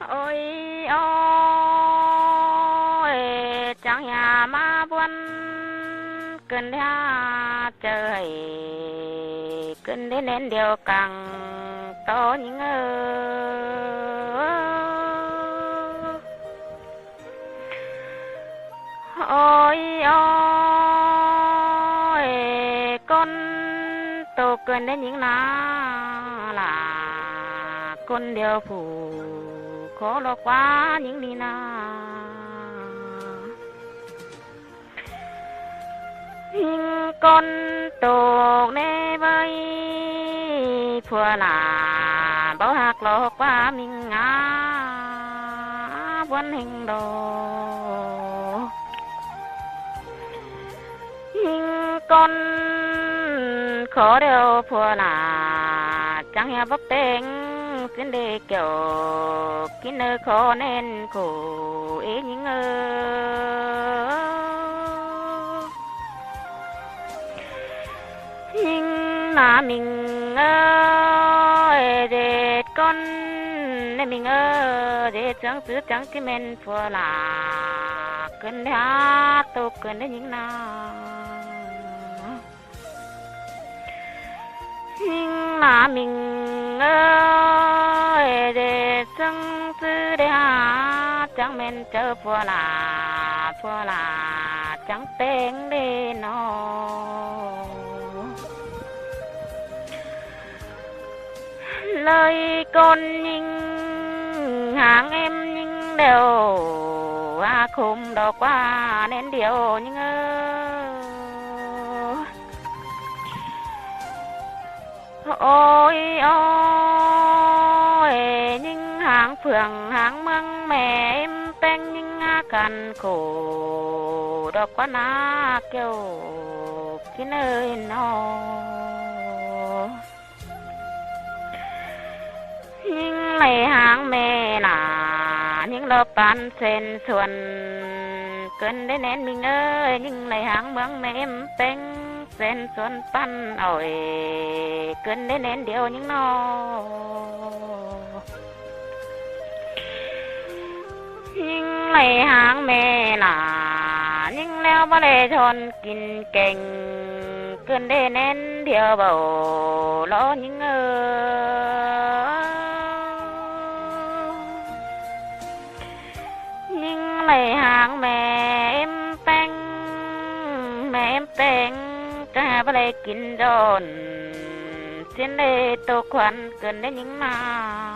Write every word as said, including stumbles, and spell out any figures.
Ôi, ôi, chắng hả ꞌmá ꞌbuôn ꞌcứn đé chaư hảy, ꞌcứn đé ꞌnén điêu cang ꞌto ꞌnhính ơ. Ôi, ôi, ꞌcốn tô ꞌcứn đé ꞌnhính ꞌná lả, ꞌcốn điêu phủ khổ ꞌlộc ꞌquá ꞌnhính ꞌnị ꞌná. ꞌNhính ꞌcốn tô ꞌnê ꞌvới phua lả, báu ꞌhặc ꞌlộc ꞌquá ꞌmính ꞌná ꞌbuôn ꞌhêng đô. ꞌNhính ꞌcốn khổ điêu phua lả, chắng hả báu pêng ꞌsịn đê kiẻo kin ơ khổ ꞌnén khổ ê ꞌnhính ơ. ꞌNhính ꞌná ꞌmính ơ, ê ꞌdệt ꞌcốn ꞌnê ꞌmính ơ, ꞌdệt ꞌsướng ꞌsứ chắng ꞌchí ꞌmen phua lả ꞌcứn đé hả tô ꞌcứn đé ꞌnhính ꞌná. ꞌNhính ꞌná ꞌmính ơ, ê ꞌdệt ꞌsướng ꞌsứ đé hả chắng ꞌmen chaư phua lả, phua lả chắng pêng đê ꞌnọ. ꞌLới ꞌcốn ꞌnhính háng ꞌếm ꞌnhính điêu, hả khum đo ꞌquá ꞌnén điêu ꞌnhính ơ. Ôi, ôi, ꞌnhính háng phường háng ꞌmướng ꞌme ꞌếm ꞌpéng ꞌnhính ꞌná căn khổ đo ꞌquá ꞌná kiêu kin ơi ꞌnọ. ꞌNhính đảy háng ꞌme lả, ꞌnhính ꞌlo pán sên suôn ꞌcứn đé ꞌnén ꞌmính ơ, ꞌnhính đảy háng ꞌmướng ꞌme ꞌếm ꞌpéng sên suôn păn ỏi ꞌcứn đé ꞌnén điêu ꞌnhính ꞌnọ. ꞌNhính đảy háng ꞌme lả, ꞌnhính ꞌlẹo báu đảy ꞌdọn kin keng ꞌcứn đé ꞌnén điêu báu ꞌló ꞌnhính ơ. ꞌNhính đảy háng ꞌme ꞌếm ꞌpéng, ꞌme ꞌếm ꞌpéng, chắng hả báu đảy kin ꞌdọn ꞌsịn đê tô khuôn ꞌcứn đé ꞌnhính ꞌná.